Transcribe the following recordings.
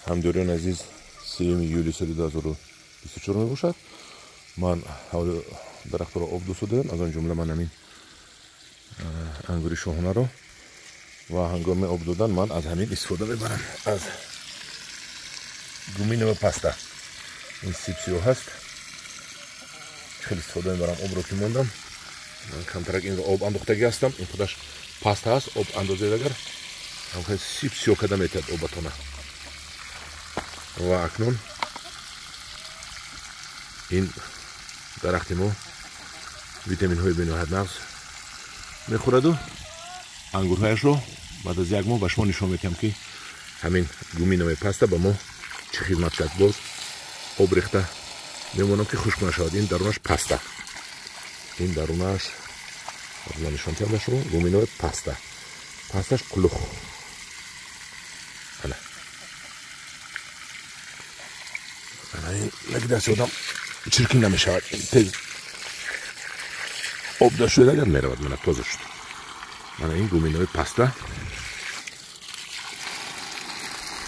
Ҳамдиёриёни азиз, 3 июли соли 2024 мебошад. Ман ҳавли дарахтро об дусудаам, аз он ҷумла ман ҳамин ангури шоҳонаро ва ҳангоми об додан ман аз ҳамин истифода мебарам, аз гуминовая паста. Ин сиб сиёҳ ҳаст, хеле истифода мебарам. Обро ки мондам, ман камтарак инро об андохтагӣ ҳастам. Ин худаш паста ҳаст, об андозед агар ҳам сиб сиёҳ карда метиҳад обатона. Ва акнун ин дарахти мо витаминҳои бениҳоят нағз мехӯраду ангурҳояшро баъд аз як моҳ ба шумо нишон медиҳам, ки ҳамин гуминовая паста ба мо чӣ хизмат кард. Боз об рехта мемонам, ки хушк нашавад. Ин дарунаш паста, ин дарунаш ман нишон диҳам ба шумо, гуминовая паста, пасташ қулух. Ана ана, дасти одам чиркин намешавад, тез об дашуд агар меравад. Мана тоза шуд. Мана ин гуминовая паста,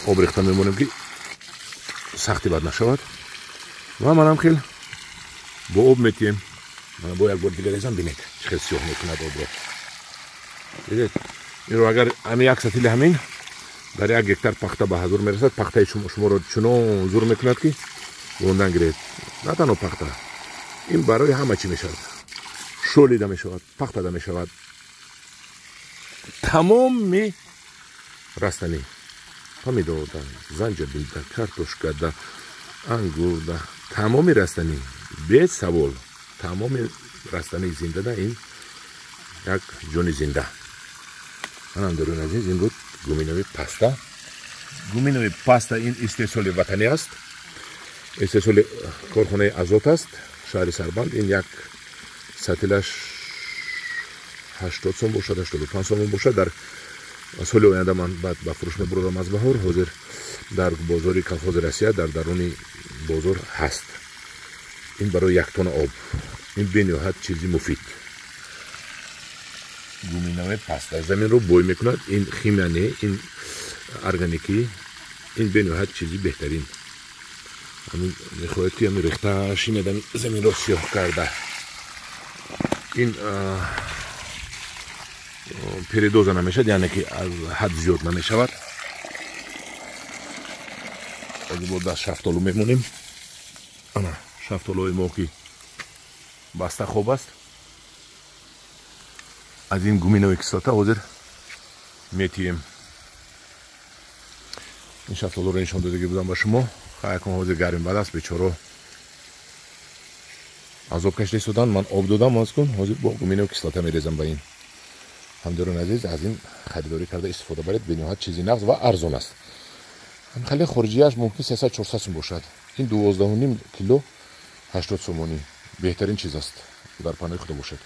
об рехта мемонем, ки сахти бад нашавад. Ва манам хел бо об метиҳем. Мана бо як бор дигар резам, бинед чӣ хел сиёҳ мекунад обро. Дидед инро? Агар ҳамин як сатили ҳамин дар 1 гектар пахта ба ҳазур мерасад, пахтаи шуморо чунон зур мекунад, ки мондан гиред. На танҳо пахта, ин барои ҳама чӣ мешавад: шолида мешавад, пахтада мешавад, тамоми растанӣ, помидорда, занҷабилда, картошкада, ангурда, тамоми растанӣ, бесавол, тамоми растании зиндада. Ин як ҷони зинда. Ҳамдиёрони азиз, ин буд гуминовая паста. Гуминовая паста ин истеҳсоли ватанӣ аст, истеҳсоли корхонаи Азот аст, шаҳри Сарбанд. Ин як сатилаш 80 сом бошад, 85 сомон бошад. Дар соли оянда ман баъд ба фурӯш мебурдам аз баҳор. Ҳозир дар бозори колхози Россия дар даруни бозор ҳаст. Ин барои 1 тонна об, ин бениҳоят чизи муфид. Гуминовая паста заминро бой мекунад. Ин химия не, ин органикӣ, ин бениҳоят чизи беҳтарин. Ҳамин мехоҳед, ки ҳамин рехта шинед, заминро сиёҳ карда. Ин передоза намешавад, яъне ки аз ҳад зиёд намешавад. Бо даст шафтолу мемонем. Ана шафтолуи мо, ки баста хоб аст, аз ин гуминовая кислота ҳозир метиҳем. Ин шафтолуро нишон додагӣ будам ба шумо. Хайкун, ҳозир гарми бад аст, бечоро азоб кашида истоданд. Ман об додам, аз кун ҳозир бо гуминовая кислота мерезам ба ин. Ҳамдиёрони азиз, аз ин харидорӣ карда истифода баред, бениҳоят чизи нағз ва арзон аст. Хеле хориҷияш мумкин 300-400 сум бошад, ин 12,5 кило 80 сомонӣ. Беҳтарин чиз аст. Дар паноҳи Худо бошед.